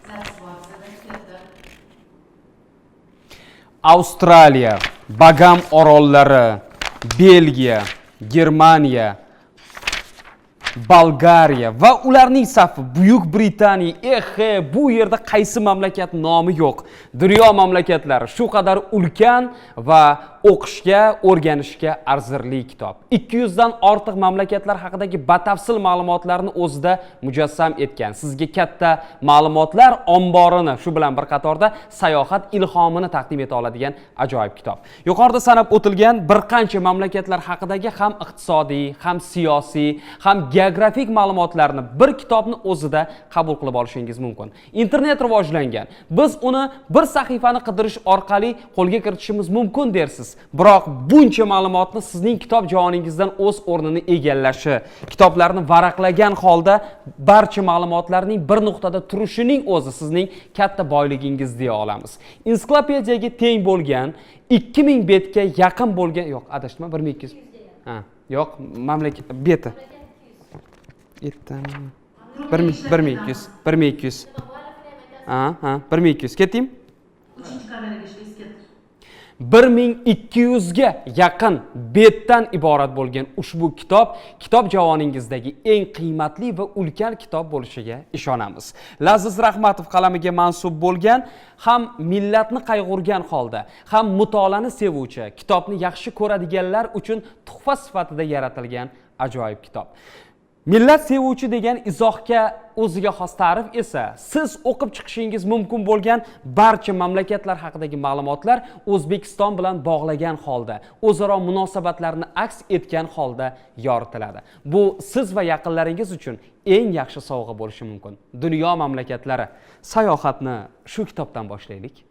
Запись bor sizda, ketdi. Avstraliya, Bagam orollari, Belgiya, Germaniya, Bolgariya va ularning safi Buyuk Britaniya. Eh, bu yerda qaysi mamlakat nomi yo'q? Dunyo mamlakatlari shu qadar ulkan va o'qishga, o'rganishga arzirli kitob. 200 dan ortiq mamlakatlar haqidagi batafsil ma'lumotlarni o'zida mujassam etgan. Sizga katta ma'lumotlar omborini, shu bilan bir qatorda sayohat ilhomini taqdim eta oladigan ajoyib kitob. Yuqorida sanab o'tilgan bir qancha mamlakatlar haqidagi ham iqtisodiy, ham siyosiy, ham geografik ma'lumotlarni bir kitobni o'zida qabul qilib olishingiz mumkin. Internet rivojlangan. Biz uni bir sahifani qidirish orqali qo'lga kiritishimiz mumkin dersiz. Biroq buncha ma'lumotni sizning kitob javoningizdan o'z o'rnini egallashi, kitoblarni varaqlagan holda barcha ma'lumotlarning bir nuqtada turishining o'zi sizning katta boyligingiz deya olamiz. Ensiklopediyaga teng bo'lgan 2000 betga yaqin bo'lgan, yo'q, adashdim, 1200. Ha, yo'q, mamlakat beti. Yetti, bir ming, 1200, 1200. Ha, 1200. Ketdingmi? Uchinchi kameraga ishlaysiz, ketdi. 1200 ga yaqin betdan iborat bo'lgan ushbu kitob kitob javoningizdagi eng qiymatli va ulkan kitob bo'lishiga ishonamiz. Laziz Rahmatov qalamiga mansub bo'lgan, ham millatni qayg'urgan holda, ham mutolaani sevuvchi, kitobni yaxshi ko'radiganlar uchun tuhfa sifatida yaratilgan ajoyib kitob. Millat sevuvchi degan izohga o'ziga xos ta'rif esa siz o'qib chiqishingiz mumkin bo'lgan barcha mamlakatlar haqidagi ma'lumotlar O'zbekiston bilan bog'lagan holda, o'zaro munosabatlarni aks etgan holda yoritiladi. Bu siz va yaqinlaringiz uchun eng yaxshi sovg'a bo'lishi mumkin. Dunyo mamlakatlari, sayohatni shu kitobdan boshlaylik.